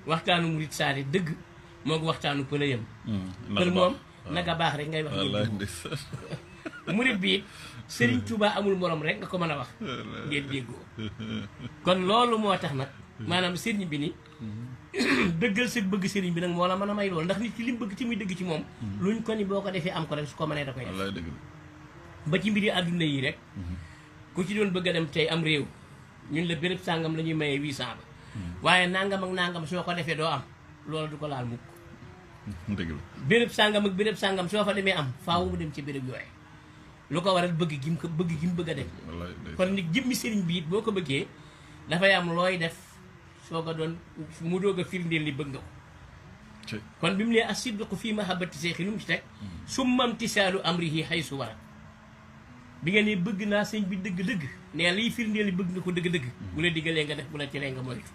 waxtaanu murit saari dëgg moo ko waxtaanu pëlëyam pël moom naka baax rek ngay wax murit bi Sëriñ Tuubaa amul morom rek nga ko mën a wax ngeen déggoo kon loolu moo tax nag maanaam sëriñ bi ni dëggal sa bëgg sëriñ bi nag moo la mën a may loolu ndax nit ki li mu bëgg ci muy dëgg ci moom luñ ko ni boo ko defee am ko rek su ko mënee da koy def ba ci mbiri àdduna yi rek ku ci doon bëgg a dem tey am réew ñun la béréb sàngam la ñuy mayee 800 ba waaye nangam ak nangam soo ko defee doo am loolu du ko laal mukk dëgg la béréb sàngam ak béréb sàngam soo fa demee am faaw mu dem ci béréb yooyu lu ko waral bëgg gi mu bëgg a dem kon nit jëmmi sëriñ bi it boo ko bëggee dafay am looy def soo ko doon mu doog a firndeel ni bëgg nga ko kon bi mu nee asidqu fii mahabbati seexi lu mu ci teg summam tisaalu amrihi haysu wara bi nga ne bëgg naa sëñ bi dëgg-dëgg nee liy firndeel ni bëgg nga ko dëgg-dëgg bu la diggalee nga def bu la teree nga moytu